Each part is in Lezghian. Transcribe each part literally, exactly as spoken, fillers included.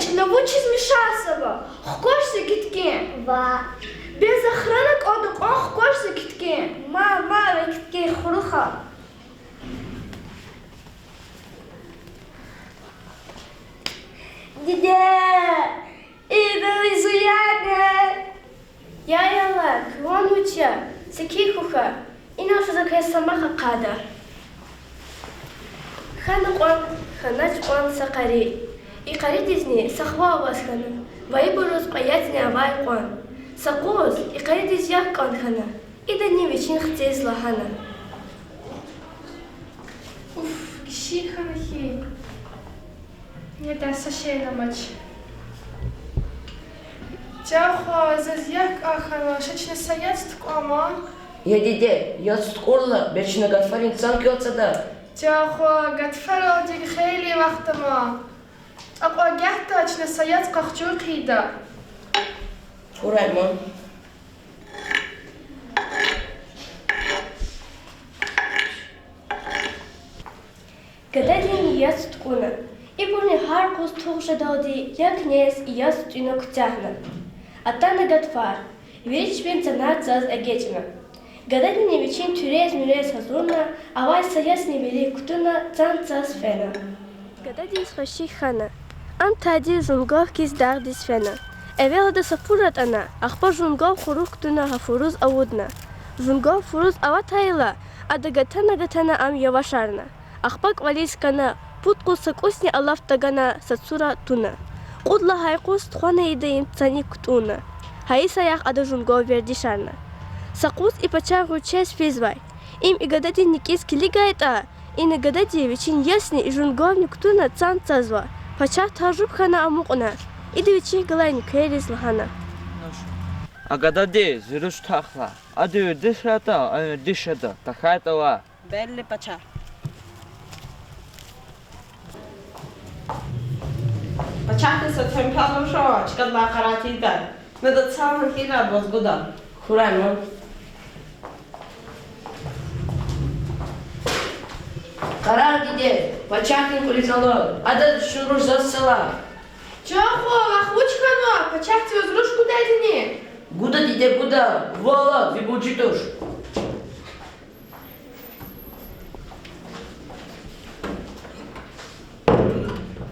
Чна вучиз мешасава? Хкваш зи киткин. Ва. Бес охрана кӀанда кьван, хкваш зи киткин. Ма, ма, зи киткин хуруха. Диде, идал зияне. Я Аллагь, кван вуч я, секин хьухь, инал са за квез самагъ ахъайда. Хьана кьван, хьанач кьван са къари. И къаридизни са хва аваз хьана, вайибуруз кьве яцни авай кьван. Са къуз и къаридиз як кӀан хьана, идани вичин хциз лагьана. Уф, гиши хьана хьи. Недай са шейни амач. Я хва, заз як кӀан хьана, ша чна са яц тукӀвама. Я диде, яц тукӀурла, бес чна гатфарин цан квел цада. Я хва, гатфаралди хейлин вахт ама. Акьван гагьда чна са яц къахчуй хъийида. Хьурай ман. Гададини яц тукӀуна. Ибурни гьар къуз тух жедалди як нез яц тӀуьна куьтягьна. Атана гатфар. Вири чпин цанар цаз эгечӀна. Гададини вичин туьрез-муьрез гьазурна, авай са яцни вилик кутуна, цан цаз фена. Гададиз хвеши хьана. Ам тади жунгав хьиз дагъдиз фена. Эвелда са пур атӀана, ахпа жунгав хурук кутуна гьа пуруз авудна. Жунгав пуруз аватайла, ада гатана-гатана ам явашарна. Ахпа кӀвализ хьана, пуд къуз са кӀусни алаф тагана, са цура туна. Кьуд лагьай къуз тухвана ийидай им цаник кутӀунна. Гьа и саягъ ада жунгав вердишарна. Са къуз и пачагь гъуьрчез физвай. Им и гададин никӀиз килигайтӀа, ина гадади вичин ясни и жунгавни кутуна цан цазва. Пачагь тажуб хьана амукьна. Ида вичихъ галай нуькерриз лагьана: А гадади, зи руш твах лагь. Ада вердишайтӀа, ам вердиш жеда, тахьайтӀа ваъ. Белли, пачагь. Пачагьдин са тӀимил руш ава, чкадилай къарагъ тийидай. Неда цан хьайила ваз гуда. Хьурай ман. Къарагъ, диде, пачагьдин кӀвализ ала, адаз чун руш заз сала. Я хва, вахъ вуч хьанва, пачагьди ваз руш гудайдини? Гуда, диде, гуда, валлагь, зи буржи туш.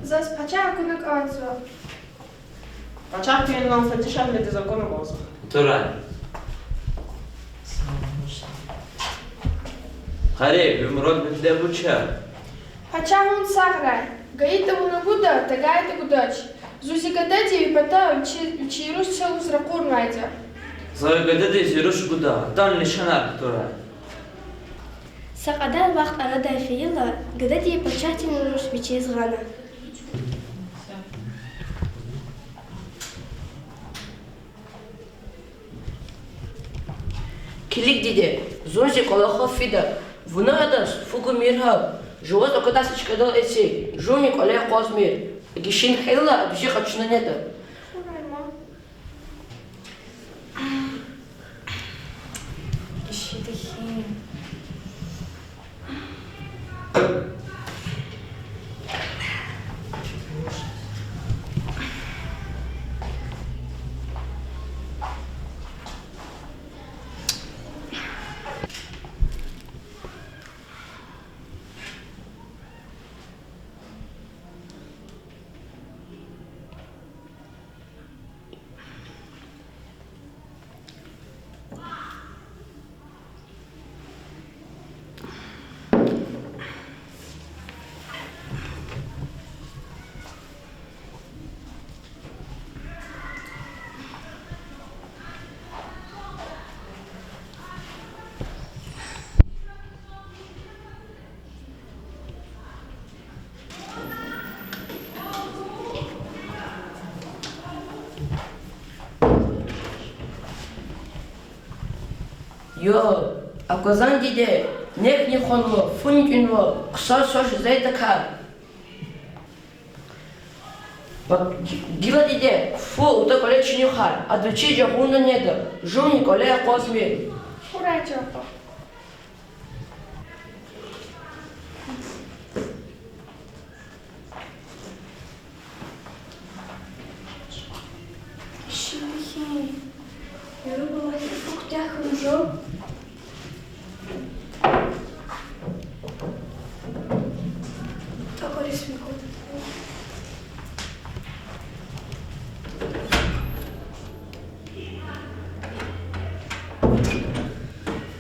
Заз пачагь акуна кӀанзава. Пачагь куьн лагьана, фадишагьлиди закон авазва. Турай. Къари, ви мурад, ви диде вуч я? Пачагь вун сагърай. ГайитӀа вуна гуда, тагайтӀа гудач. Зун зи гадади ви патав вичи-, вичи руш це лугьуз ракъурнавайди я. За ви гадади зи руш гуда, атана лишанар кутурай. Са кьадар вахт арадай фейила, гадади пачагьдин руш вичиз гъана. Килиг, диде, зун зи кӀвалахал фида. Вуна адаз фу гумир гьа. Жуваз аквадай са чкадал эциг, жувни кӀвале акъвазмир. Гишин хьайила, гиши къачуна неда. Йо, аквазан, диде, нек ни хванва, фу ни тӀуьнва, хъсан-саш жезвайдакай. Гила, диде, фу, атӀа кӀвале чуьнуьхар, ада вичиз жагъурна неда, жувни кӀвале акъвазмир. Хьурай, чан хва. Яраб Аллагь, и фу куьтягь хьун жо. ТӀакӀариз фикуд.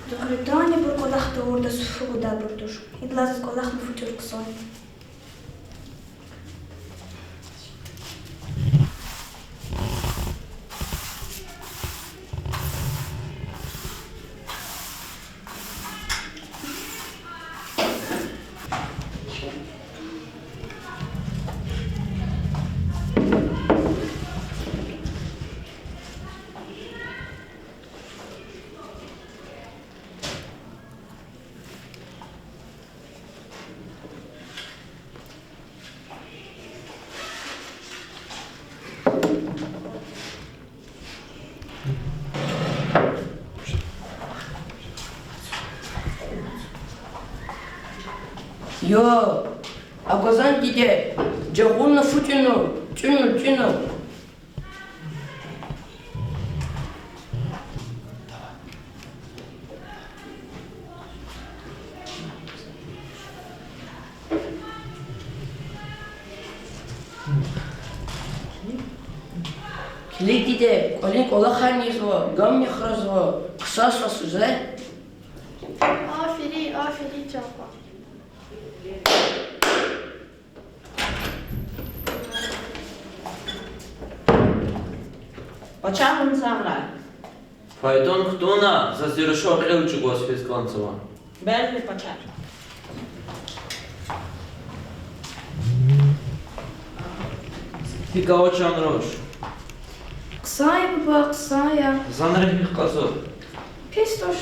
Дугъриданни ибур кӀвалах тавурдаз фу гудайбур туш. Идалай заз кӀвалахни фу тӀуьр хъсан. Йо, аквазан, диде, жагъурна фу тӀуьнал, тӀуьнал, тӀуьнал. Килиг, диде, кӀвалин кӀвалахарни ийизва, гамни хразва, хъсан свас жезвай. Аферин, аферин, чан хва. Пачагьан сагърай. Файтон кутуна, заз зи рушал кьил чӀугваз физ кӀанзава. Бегьер, пачагь. ГьикӀ ава, чан руш? Хъсан я, буба, хъсан я. Занра гьикӀ кьазва? Пис туш.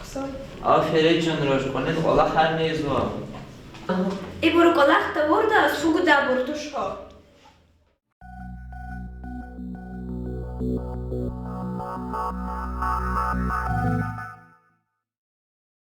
Хъсан. Аферин, чан руш, кӀвалин кӀвалахарни ийизва. Ибуру кӀвалах тавурдаз фу гудайбур туш гьа.